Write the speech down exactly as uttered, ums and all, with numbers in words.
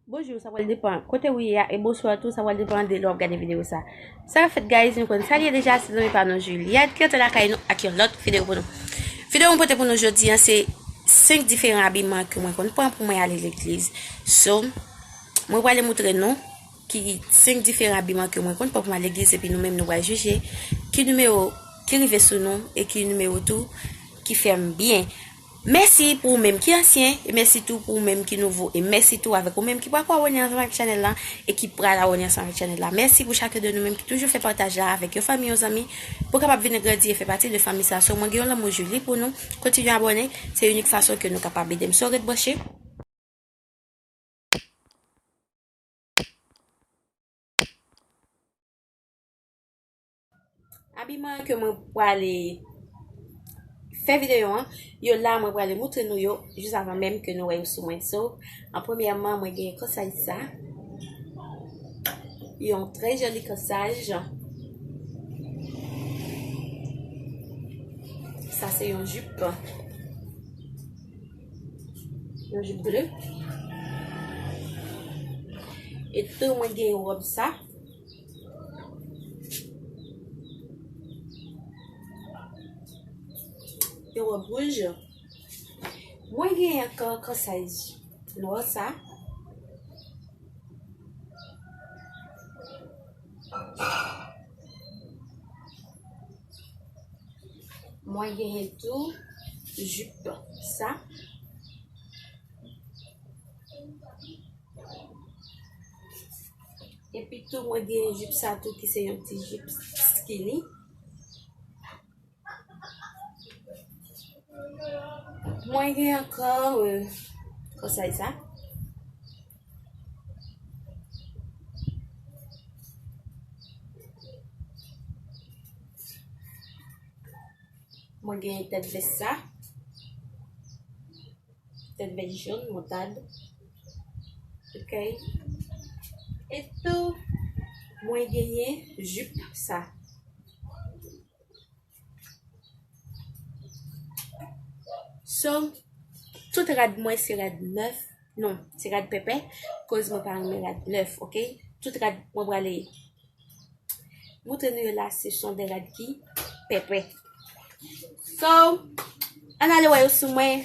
Bonjou, sa pral depan kote ou ye a, e bonswa tou, sa pral depan de lè w ap gade videyo sa. Sa k ap fèt, guys, nou konn sa l ye deja, se zanmi pa nou Juliette ki antre lakay nou ak yon lòt videyo pou nou. Videyo mwen pote pou nou jodi a, se senk diferan abiman ke mwen konn pran pou mwen ale legliz. So, mwen prale moutre nou ki senk diferan abiman ke mwen konn pran pou m al legliz, epi nou menm nou pral jije ki nimewo ki rive sou nou e ki nimewo tou ki fè m byen. Mèsi pou ou menm ki ansyen, e mèsi tou pou ou menm ki nouvo, e mèsi tou avèk ou menm ki poko abòne ansanm avèk chanèl la e ki pral abòne ansanm avèk chanèl la. Mèsi pou chak de nou menm ki toujou fè pataj la avèk yon fanmi, yon zanmi, pou kapab vin grandi e fè pati de fanmi sa. So, mwen gen yon lanmou Julie pou nou. Kontinye abòne, se inik fason ke nou kapab ede m. So, ret branche. Abiman ke mwen prale fè videyo an, yo la, mwen prale moutre nou yo jis avan menm ke nou wè yo sou mwen. So, an premyèman, mwen gen kòsaj sa. Yon trè joli kòsaj. Sa se yon jip. Yon jip ble. E tou mwen gen yon wòb sa. Yon wòb wouj. Mwen gen ankò kòsaj nwa sa. Mwen genyen tou jip sa. Epi tou, mwen genyen jip sa tou ki se yon ti jip skinny. Mwen gen ankò, euh, kòsaj sa. Mwen gen tèt vès sa. Tèt vès jòn, moutad. Ok. E tou, mwen genyen jip sa. So, tout rad mwen se rad nèf. Non, se rad pèpè. Koz mwen pa renmen rad nèf, ok? Tout rad mwen prale moutre nou yo la, se son de rad ki pèpè. So, ann ale wè yo sou mwen.